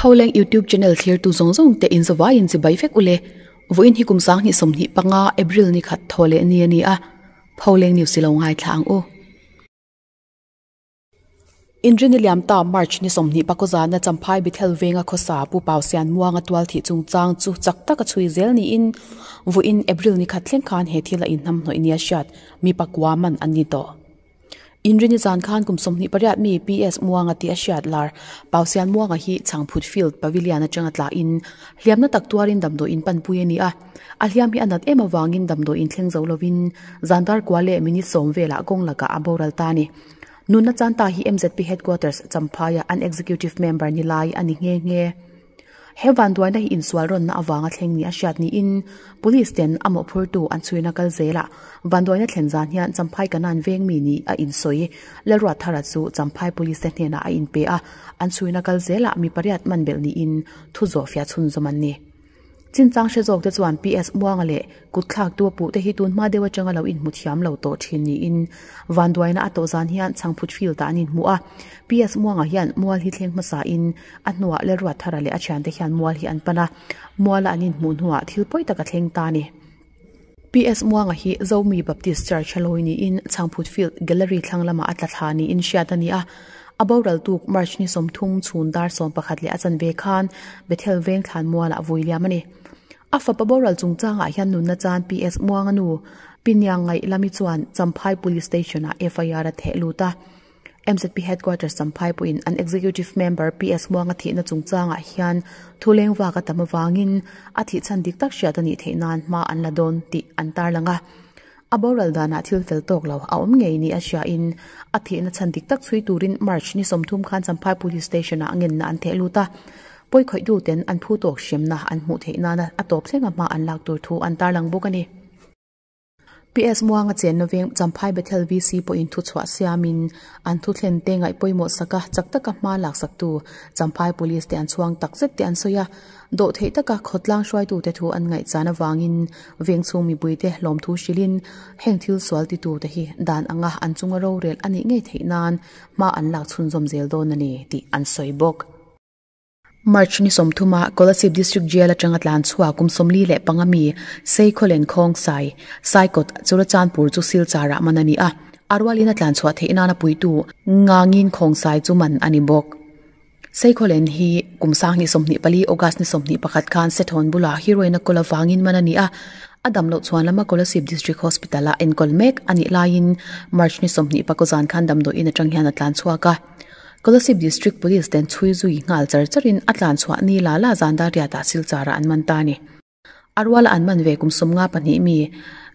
Pholeng YouTube channel thlirtu zawng zawng te in zavaiin chibai vek ule. Vawiin hi kum sanghnih 25 April ni khat thaw leh ni a ni a, Pholeng news i lo ngaithla ang u. Inrini liam ta March ni 20 pakua zana Champhai Bethel venga khawsa Pu Pau Sian Muanga tual thih chungchang chu chak taka chhui zel niin vawiin April ni khat thleng khan he thil a inhnamhnawih nia hriat mi pakua man an ni tawh. Inrini zan khan kum 28 mi PS Muanga tih a hriat lar Pau Sian Muanga hi Chhangphut Field Pavilion atanga tlahin hliamna tak tuarin damdawiin panpui a ni a. A hliam hi a nat em avangin damdawiin thleng zo lovin zan dar kua leh minute 10 velah kawng lakah a boral ta a ni. Nunna chan ta hi MZP Headquarters Champhaia an Executive Member ni lai a ni nghe nghe. He vanduaina hi insual rawnna avanga thleng ni a hriat niin Police ten a mawhphurtu an chhuina kal zelah vanduaina thlen zan hian Champhai Kanan veng mi ni a insawi. Lalruat Thara chu Champhai Police te hnenah a inpe a, an chhuina kal zelah mi pariat man belh niin thu zawhfiah chhunzawm an ni. Chinchang hre zawk te chuan PS Muanga leh kutthlak tu a puh te hi tun hma deuh atanga lo inhmu thiam lo tawh thin niin vanduaina a tawh zan hian Chhangphut Field ah an inhmu a. PS Muanga hian mual hi thleng hmasa in a hnuah Lalruat Thara leh a thiante hian mual hi an pan a, muala an inhmuh hnuah thil pawi tak a thleng ta a ni. PS Muanga hi Zomi Baptist Church a lawi niin Chhangphut Field Gallery thlang lamah a tla thla niin hriat a ni a. A boral tuk March ni 30 chhun dar 11 leh a chanve khan Bethel veng thlan mualah vui liam a ni. A fapa boral chungchangah hian nunna chan PS Muanga nu Pinyang Ngaih Lami chuan Champhai Police Station-ah FIR a theh lut a. MZP Headquarters Champhai pawhin an Executive Member PS Muanga thihna chungchangah hian thu leng vak a tam avangin a thih chhan dik tak hriat a nih theih nan hma an la dawn tih an tarlang a. A boral danah thil fel tawk lo a awm ngei ni a hriain a thihna chhan dik tak chhui turin March ni 30 khan Champhai Police Station-ah ngenna an theh lut a. Pawi khawih duten an phu tawk hremna an hmuh theih nana a tawp thlenga hma an lak tur thu an tarlang bawk a ni. PS Muanga chenna veng Champhai Bethel VC pawhin thu chhuah siamin an thu thlen te ngaih pawimawh saka chak taka hma lak saktu Champhai Police te an chhuang tak zet tih an sawi a. Dawh theih taka khawtlang hruaitute thu an ngaihchan avangin veng chhung mipuite hlawmthu hrilhin heng thil sual titute hi dan anga an chunga rorel a nih ngei theih nan hma an lak chhunzawm zel dawn a ni tih an sawi bawk. March ni 30 a Kolasib District Jail atanga tlan chhuak kum 45 mi Seikhawlen Khawng Sai, Saikawt, Churachandpur chu Silchar-ah man a ni a, a rualin a tlan chhuah theih nana puitu Ngangin Khawng Sai chu man a ni bawk. Seikhawlen hi kum 2024 August ni 21 khan Sethawn bulah heroin a kawl avangin man a ni a, a dam loh chuan lama Kolasib District Hospital-ah enkawl mek a nih laiin March ni 24 zan khan damdawiin atang hian a tlan chhuak a. Kolasib District Police ten chhui zui nghal char charin a tlan chhuah ni la la zan dar riatah Silchar-ah an man ta a ni. A ruala an man ve kum 52 mi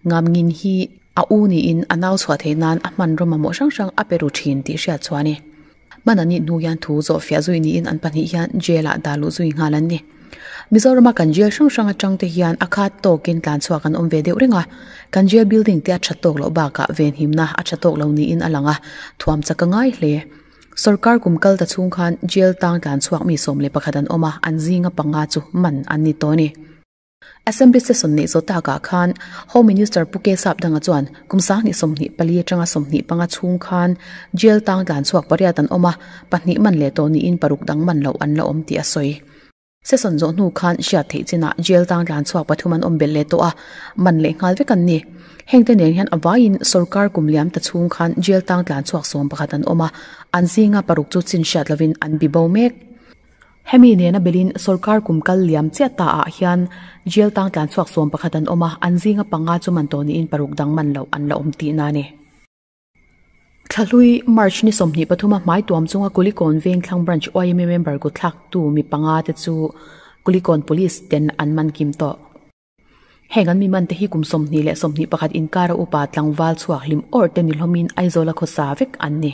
Ngamngin hi a u niin a nau chhuah theih nan a hmanraw mamawh hrang hrang a pe ru thin tih hriat chhuah a ni. Hman an nih hnu hian thu zawh fiah zui niin an pahnih hian jail-ah dah luh zui nghal an ni. Mizorama kan jail hrang hrang atang te hian a khat tawkin tlan chhuak an awm ve deuh reng a. Kan jail building te a tha tawk loh bakah venhimna a tha tawk lo niin a lang a, thuam chak a ngai hle. Sorkar kum kal ta chhung khan jail tang tlan chhuak mi 11 an awm a, an zinga panga chu man an ni tawh a ni. Assembly session neih zawh takah khan Home Minister Pu K Sapdanga chuan kum 2024 atanga 25 chhung khan jail tang tlan chhuak pariat an awm a, pahnih man leh tawh niin paruk dang man loh an la awm tih a sawi. Session zawh hnu khan hriat theih chinah jail tang tlan chhuak pathum an awm belh leh tawh a, man leh nghal vek an ni. Hengte nen hian a vaiin sorkar kum liam ta chhung khan jail tang tlan chhuak 11 an awm a, an zinga paruk chu chin hriat lovin an bi bo mek. Hemi nena belin sorkar kum kal liam chiah ta ah hian jail tang tlan chhuak 11 an awm a, an zinga panga chu man tawh niin paruk dang man loh an la awm tihna a ni. Thlahlui March ni 23 a hmai tuam chunga Kulikawn veng thlang branch YMA member kutthlak tu mi panga te chu Kulikawn Police ten an man kim tawh. Heng an mi man te hi kum 20 leh 21 inkara upa tlangval chhuak hlim awr te ni hlawmin Aizawl a khawsa vek an ni.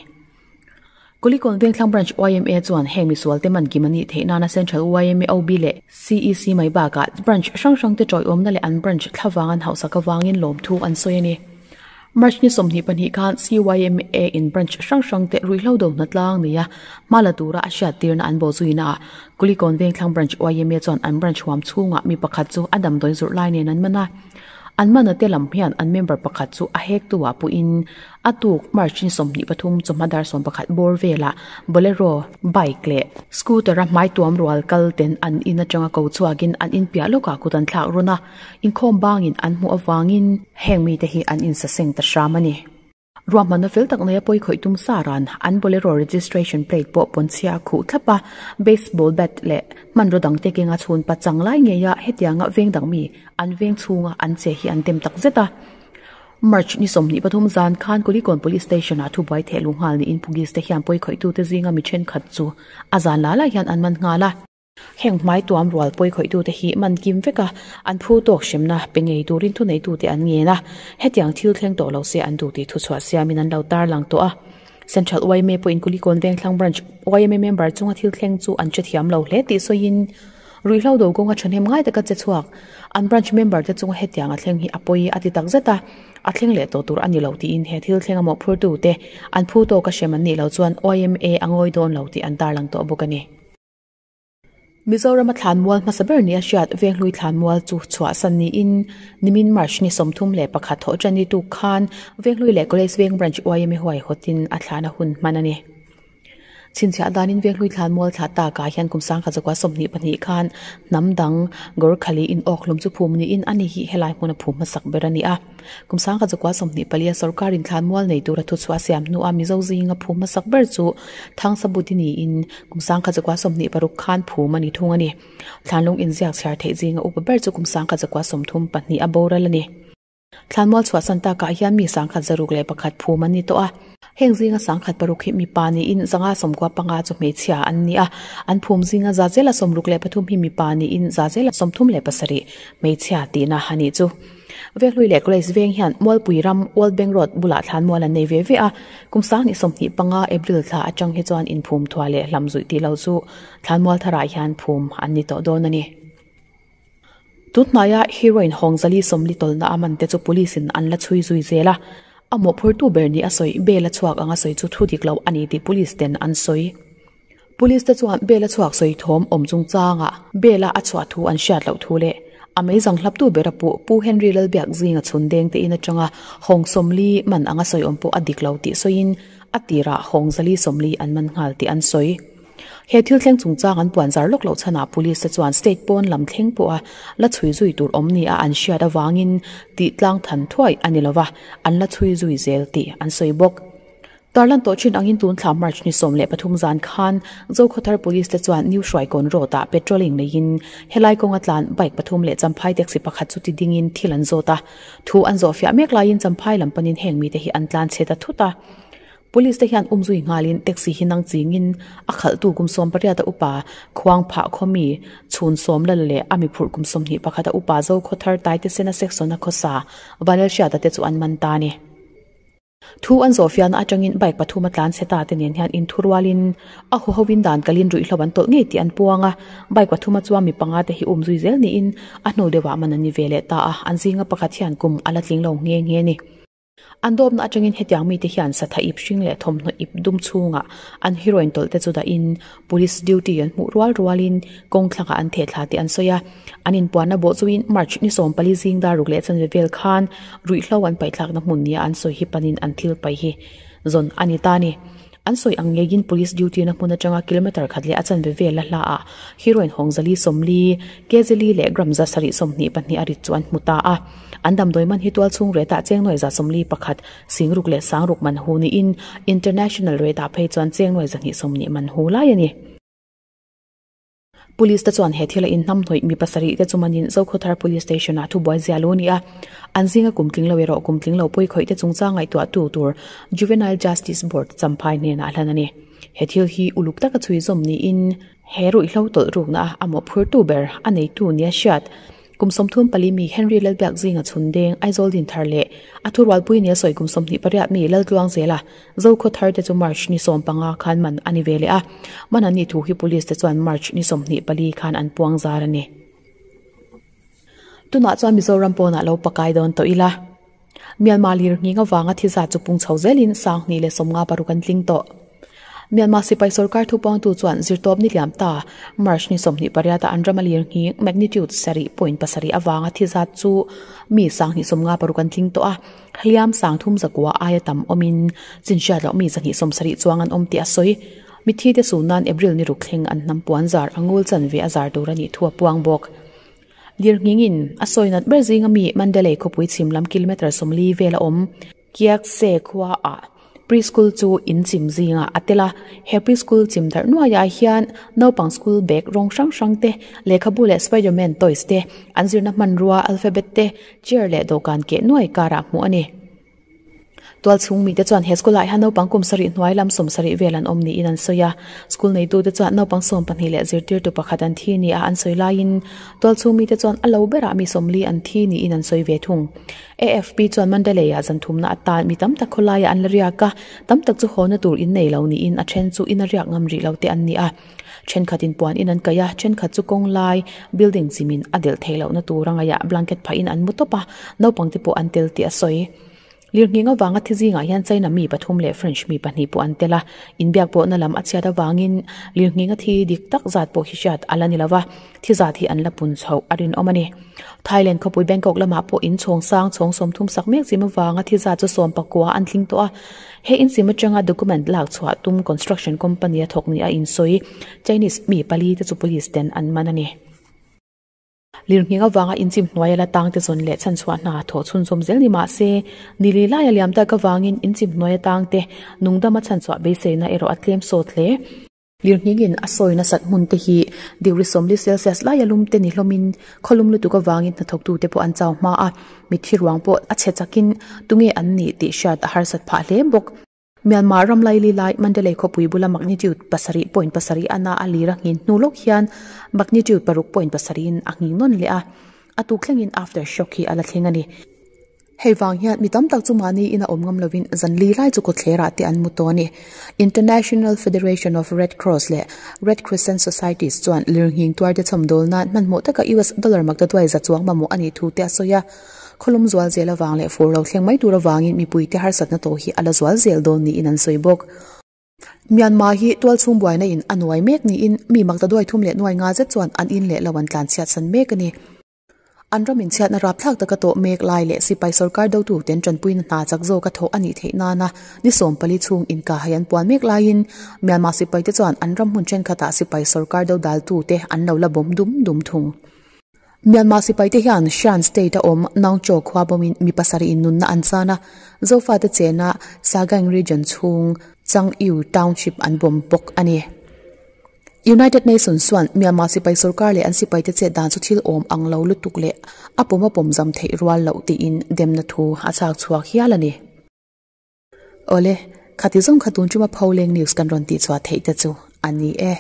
Kulikawn veng thlang branch YMA chuan heng misual te man kim a nih theih nana Central YMA OB leh CEC mai bakah branch hrang hrang te tawiawmna leh an branch thlavang an hauhsak avangin lawmthu an sawi a ni. March ni 22 khan CYMA in branch hrang hrang te ruihhlo do hna tlang nei a, hma la tura a hriat tirna an bo zuina ah Kulikawn veng thlang branch YMA chuan an branch huam chhungah mi pakhat chu a damdawi zawrh lai nen an man a. An mana te lam hian an member pakhat chu a hektu ah puhin a tuk March ni 23 chawhma dar 11 bawr velah Bolero bike leh scooter a hmai tuam rual kal ten an in atanga ko chhuakin an in piah lawkah kut an thlak run a, inkhawm bangin an hmuh avangin heng mite hi an insaseng ta hram a ni. Ruahmanna fel tak nei a pawi khawih tum sa ran an Bolero registration plate pawh pawnchhia a khuh thlap a, baseball bat leh hmanraw dangte kenga chhun pachang lai ngeia hetianga veng dang mi an veng chhunga an che hi an tem tak zet a. March ni 23 zan khan Kulikawn Police Station ah thubuai theh luh nghal niin police te hian pawi khawihtute zinga mi thenkhat chu a zan la lai hian an man nghal a. Heng hmai tuam rual pawi khawihtute hi man kim vek a, an phu tawk hremna pe ngei turin thuneitute an ngen a, hetiang thil thleng tawh lo se an duh tih thuchhuah siamin an lo tarlang tawh a. Central yma pawhin Kulikawn Vengthlang Branch yma member chunga thil thleng chu an hrethiam lo hle tih sawiin, Ruihhlo do kawnga thahnem ngai taka che chhuak an branch member te chunga hetiang a thleng hi a pawi a ti tak zet a, a thleng leh tawh tur a ni lo tiin he thil thleng a mawhphurtu te an phu tawk a hrem an nih loh chuan yma a ngawi dawn lo tih an tarlang tawh bawk a ni. Mizorama thlanmual hmasa ber nia hriat Venghlui thlanmual chu chhuahsan niin nimin March ni 31 thawh tan ni tuk khan Venghlui leh College Veng Branch yma huaihawtin a thlahna hun hman a ni. Chhinchhiah danin Venghlui thlanmual thlah takah hian kum 1922 khan hnam dang Gorkhali in awk hlum chu phum niin a ni hi helai hmuna phum hmasak ber a ni a. Kum 1924 a sorkarin thlanmual nei tura thuchhuah siam hnua Mizo zinga phum hmasak ber chu Thangsabuti niin kum 1926 khan phum a ni thung a ni. Thlanlung inziak chhiar theih zinga upa ber chu kum 1932 a boral a ni. Thlanmual chhuahsan takah hian mi 1601 phum an ni tawh a. Heng zinga 106 hi mipa niin 195 chu hmeichhia an ni a. An phum zinga za zela 63 hi mipa niin za zela 37 hmeichhia tihna a nih chu. Venghlui leh College veng hian Mualpui ram Old Bank Road bulah thlanmual an nei ve ve a. Kum 2025 April thla atang hi chuan inphum thuah leh hlam zuih tih lo chu thlanmual tharah hian phum an ni tawh dawn a ni. Tunhnaia heroin hawng zali sawmli tawlhna a man te chu police in an la chhui zui zel a, a mawhphurtu ber ni a sawi bail a chhuak anga sawi chu thu dik lo a ni tih police ten an sawi. Police te chuan bail a chhuak sawi thawm awm chungchangah bail a a chhuah thu an hriat loh thu leh a meizang hlaptu bera puh Pu Henry Lalbiak zinga chhun deng te in atanga hawng sawmli man anga sawi awm pawh a dik lo tih sawiin a tirah hawng zali sawmli an man nghal tih an sawi. He thil thleng chungchang an puan zar lawk loh chhanah Police te chuan state pawn lam thleng pawha la chhui zui tur awm nia an hriat avangin tih tlang than thuai a ni lova, an la chhui zui zel tih an sawi bawk. Tarlan tawh thin angin tun thla March ni 13 zan khan Zokhawthar Police te chuan New Hruaikawn Road ah patrolling neiin helai kawnga tlan bike pathum leh Champhai taxi pakhat chu ti dingin thil an zawt a, thu an zawh fiah mek laiin Champhai lam panin heng mite hi an tlan chhe ta thut a. Police te hian umzui nghalin taxi hi nang chingin a khalhtu kum 18 a upa khuang phah khawmi chhun sawm lal leh a mi phurh kum 21 a upa Zokhawthar Taite Sena section a khawsa Vanel Hriata te chu an man ta a ni. Thu an zawh fiahna atangin bike pathum a tlan chhe ta te nen hian inthurualin a huhovin dan kalin ruihhlo an tawlh ngei tih an puang a, bike pathuma chuan mi panga te hi umzui zel niin a hnu deuhah man an ni ve leh ta a, an zinga pakhat hian kum a la tling lo nghe nghe a ni. An dawpna atangin hetiang mite hian satha ip hring leh thawmhnaw ip dum chhungah an heroin tawlh te chu dahin police duty an hmuh rual rualin kawng thlangah an theh thla tih an sawi a. An inpuanna bawh chuin March ni 14 zing dar ruk leh chanve vel khan ruihhlo an paihthlakna hmun nia an sawi hi panin an thil paih hi zawn a ni ta a ni. An sawi ang ngeiin police duty na hmun atanga kilometre khat leh a chanve vel a hla ah heroin hawng zali sawmli, kg li leh gram za sarih 22 a rit chu an hmu ta a. An damdawi man hi tual chhung rate ah cheng nuai za 41, sing ruk leh sang ruk man hu niin international rate ah phei chuan cheng nuai 220 man hu lai a ni. Police te chuan he thila inhnam hnawih mi pasarih te chu manin Zokhawthar Police Station ah thubuai zia lo a ni a. An zinga kum tling lo erawh kum tling lo pawi khawih te chungchang ngaihtuah tu tur Juvenile Justice Board Champhai hnenah a hlan a ni. He thil hi uluk taka chhui zawm niin he ruihhlo tawlh rukna a mawhphurtu ber a neitu nia hriat. Kum 34 mi Henry Lalbiak zinga chhun deng Aizawl Dinthar leh a thurualpui nia sawi kum 28 mi Laltluang Zela Zokhawthar te chu March ni 15 khan man a ni ve leh a, man an nih thu hi Police te chuan March ni 24 khan an puang zar a ni. Tunah chuan Mizoram pawnah lo pakai dawn tawh ila. Myanmar lir nghing avanga thi zat chu pung chho zelin 2056 an tling tawh. Myanmar sipai sorkar thupuangtu chuan zirtawp ni liam ta March ni 28 a an ram a lir nghing magnitude 7.7 avanga thi zat chu mi 256 an tling tawh a, hliam 3,900 aia tam awmin chinhriat loh mi 270 chuang an awm tih a sawi. Mitthi te su nan April ni ruk thleng an hnam puan zar a ngul chanve a zar tur a nih thu a puang bawk. Lirnghingin a sawi nat ber zinga mi Mandalay khawpui chhim lam kilometre 40 vel a awm. Kiakse khuaah preschool chu in chim zingah a tel a, he preschool chim darh nuaiah hian naupang school bag rawng hrang hrang te, lehkhabu leh spiderman toys te, an zirna hmanrua alphabet te, chair leh dawhkan keh nuai karah hmuh a ni. Tualchhung mite chuan he school ah hian naupang kum sarih hnuai lam 70 vel an awm niin an sawi a, school neitute chuan naupang 12 leh zirtirtu pakhat an thi nia an sawi laiin tualchhung mite chuan a lo berah mi 40 an thi niin an sawi ve thung. AFP chuan Mandalay-ah zan thumna atan mi tam tak khawlaiah an la riak a, tam tak chu hawna tur in nei lo niin a then chu ina riak ngam rih lo te an ni a. Thenkhat in puan in an kaih a, thenkhat chu kawng lai building chimin a delh theih lohna tur a ngaihah blanket phah in an mu tawp a, naupang te pawh an tel tih a sawi. Lirnghing avanga thi zingah hian China mi pathum leh French mi pahnih pawh an tel a, inbiak pawhna lam a chhiat avangin lirnghinga thi dik tak zat pawh hi hriat a la ni lo va, thi zat hi an la pun chhoh a rinawm a ni. Thailand khawpui Bangkok lamah pawh in chhawng sang chhawng 30 sak mek chim avanga thi zat chu 19 an tling tawh a, he in chim atanga document lak chhuah tum construction company a thawk ni a insawi Chinese mi pali te chu police ten an man a ni. Lirnghing avanga inchim hnuaia la tangte zawn leh chhanchhuah hna thawh chhunzawm zel ni mah se, ni li laia liam tak avangin inchim hnuaia tangte nungdama chhanchhuah beiseina erawh a tlem sawt hle. Lirnghingin a sawi nasat hmun te hi degree 40 Celsius laia lum te ni hlawmin khawlum lutuk avangin hnathawktute pawh an chau hma a, mitthi ruang pawh a chhe chakin tunge an nih tih hriat a harsat phah hle bawk. Myanmar ram laili lai Mandalay khawpui bula magnitude 7.7 ana a lir a nghin hnu lawk hian magnitude 6.7 in a nghing nawn leh a, a tuk thlengin after shock hi a la thleng a ni. Hei vang hian mi tam tak chu mahni in a awm ngam lovin zan li lai chu kawtthlerah te an mu tawh a ni. International Federation of Red Cross leh Red Crescent Societies chuan lirnghing tuarte chhawmdawl nan hmanhmawh taka US dollar maktaduai za chuang mamawh a nih thu te a sawi a. Khawlum zual zel avang leh fur lo thleng mai tur avangin mipuite harsatna tawh hi a la zual zel dawn niin an sawi bawk. Myanmar hi tualchhung buaina in a nuai mek niin mi maktaduai thum leh nuai nga zet chuan an in leh lo an tlanchhiat san mek a ni. An ram inchhiatna rapthlak taka tawh mek lai leh sipai sorkar dotu ten tanpuina hna chak zawka thawh a nih theih nana ni 14 chhung inkahhai an puan mek laiin Myanmar sipaite chuan an ram hmun thenkhatah sipai sorkar do daltute an lo la bawm dum dum thung. Myanmar sipaite hian Shan State a awm Naungchaw khua bawmin mi pasarih in nunna an chan a, Zofate chena Sagaing Region chhung Changyu Township an bawm bawk a ni. United Nations chuan Myanmar sipai sorkar leh an sipaite chet dan chu thil awm ang lo lutuk leh a pawm a pawm zam theih rual loh tiin demna thu a chak chhuak hial a ni. Awle, khati zawng kha tun tuma Pholeng News kan rawn tihchhuah theih te chu a ni e.